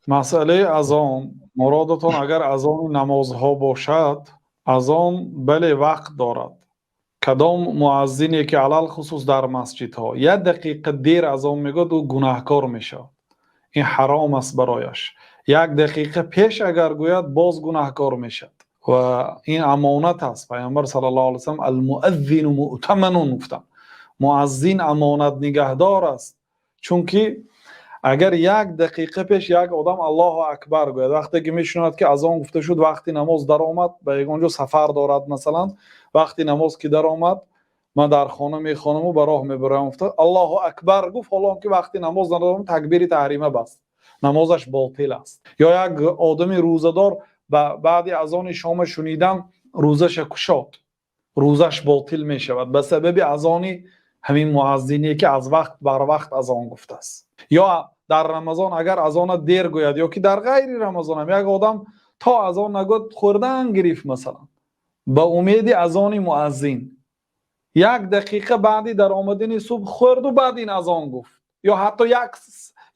Масъалаи азон, муродатон агар азони намозҳо бошад, азон бале, вақт дорад. Кадом муаззине ки алалхусус дар масҷидҳо як дақиқа дер азон мегӯяд, ӯ гунаҳкор мешавад. Ин ҳаром аст барояш. Як дақиқа пеш агар гӯяд, боз гунаҳкор мешавад ва ин амонат аст. Паёмбар саллаллоҳу алайҳи васаллам المؤذن مؤتمن гуфтанд. Муаззин амонат нигаҳдор аст. Чунки агар як дақиқа пеш як одам Аллоҳу акбар гӯяд, вақте ки мешунавад ки азон гуфта шуд, вақти намоз даромад, ба ягон ҷо сафар дорад, масалан, вақти намоз ки даромад, ман дар хона мехонаму ба роҳ мебароям гуфта, Аллоҳу акбар гуфт, ҳоло ки вақти намоз надаромад, такбири таҳрима баст. Намозаш ботил аст. Ё як одами рӯзадор баъди азони шома шунидан рӯзаша кушод. Рӯзаш ботил мешавад ба сабаби азони ҳамин муаззине ки аз вақт бар вақт азон гуфтааст. Ё дар Рамазон агар азона дер гӯяд, ё ки дар ғайри Рамазон ҳам як одам то азон нагӯяд, хӯрдан гирифт, масалан, ба умеди азони муаззин, як дақиқа баъди даромадани субҳ хӯрду баъд ин азон гуфт, ё ҳатто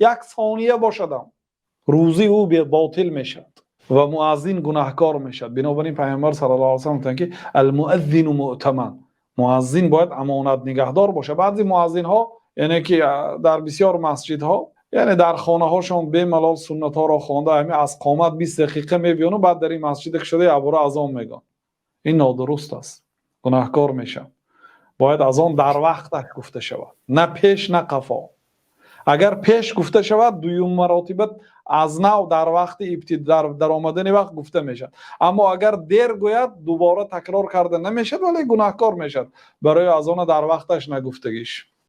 як сония бошадам, рӯзи ӯ ботил мешавад ва муаззин гунаҳкор мешавад. Бинобар ин Паёмбар саллаллоҳу алайҳи васаллам гуфтанд, ки المؤذن مؤتمن, муаззин бояд амонат нигаҳдор бошад. Баъзе муаззинҳо, яъне ки дар бисёр масҷидҳо, яъне дар хонаҳошон бемалол суннатҳоро хонда, ҳамин аз қомат 20 дақиқа мебиёну баъд дар ин масҷиде ки шуда якбора азон мегӯянд. Ин нодуруст аст, гунаҳкор мешавад. Бояд азон дар вақташ гуфта шавад, на пеш, на қафо. Агар пеш гуфта шавад, дуюм маротиба аз нав дар вақти дар даромадани вақт гуфта мешавад. Аммо агар дер гӯяд, дубора такрор карда намешавад, вале гунаҳкор мешавад барои азона дар вақташ нагуфтагиш.